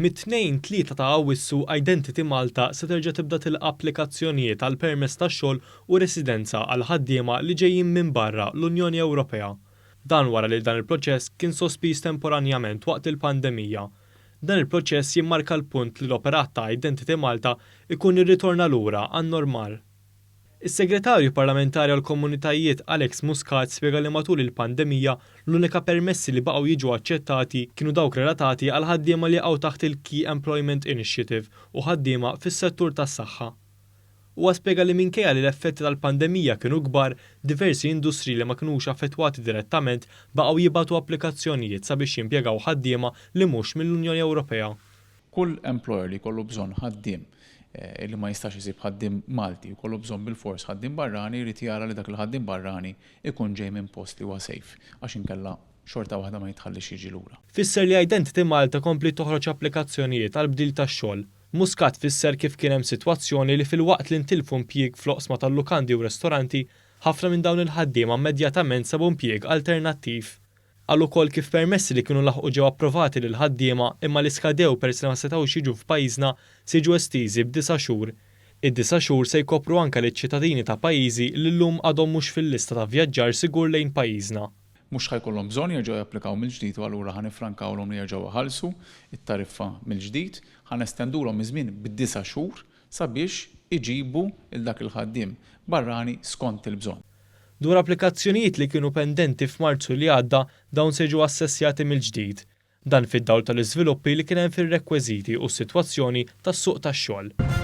Mit-Tnejn 3 ta' Awwissu Identity Malta se terġa' tibda tilqa' applikazzjonijiet għal permess ta' xogħol u residenza għal ħaddiema li ġejjin minn barra l-Unjoni Ewropea. Dan wara li dan il-proċess kien sospiż temporanjament waqt il-pandemija. Dan il-proċess jimmarka l-punt li l-operat ta' Identity Malta jkun irritorna lura għan-normal. Is-Segretarju Parlamentari għall-Komunitajiet Alex Muscat spjega li matul il-pandemija l-unika permessi li baqgħu jiġu aċċettati kienu dawk relatati għal ħaddiema li jaqgħu taħt il-Key Employment Initiative u ħaddiema fis-settur tas-saħħa. Huwa spjega li minkejja li l-effetti tal-pandemija kienu kbar, diversi industriji li ma kinux affettwati direttament baqgħu jibagħtu applikazzjonijiet sabiex jimpjegaw ħaddiema li mhux mill-Unjoni Ewropea. Kull employer li jkollu bżonn ħaddiem li ma jistax isib ħaddiem Malti u jkollu bżonn bilfors ħaddiem barrani jrid jara li dak il-ħaddiem barrani jkun ġej minn post li huwa safe għax inkella xorta waħda ma jitħalliex jiġi lura. Fisser li Identity Malta kompliet toħroġ applikazzjonijiet għal bdil tax-xogħol. Muscat fisser kif kien hemm sitwazzjoni li filwaqt li ntilfu impjieg fl-oqsma tal-lukandi u restoranti, ħafna minn dawn il-ħaddiema immedjatament sabu impjieg alternattiv. Qal ukoll kif permessi li kienu laħqu ġew approvati lill-ħaddiema imma li skadew peress li ma setgħux jiġu f'pajjiżna se jiġu estiżi b'disa' xhur. Id-disa' xhur se jkopru anke liċ-ċittadini ta' pajjiżi li llum għadhom mhux fil-lista ta' vjaġġar sigur lejn pajjiżna. Mhux ħa jkollhom bżonn jerġgħu japplikaw mill-ġdid u allura ħa niffrankawlhom li jerġgħu iħallsu t-tariffa mill-ġdid. Ħa nestendulhom iż-żmien b'disa' xhur sabiex iġibu 'l dak il-ħaddiem barrani skont il-bżonn. Dwar applikazzjonijiet li kienu pendenti f'Marzu li għadda, dawn se jiġu assessjati mill-ġdid. Dan fid-dawl tal-iżviluppi li kien hemm fir-rekwiżiti u s-sitwazzjoni tas-suq tax-xogħol.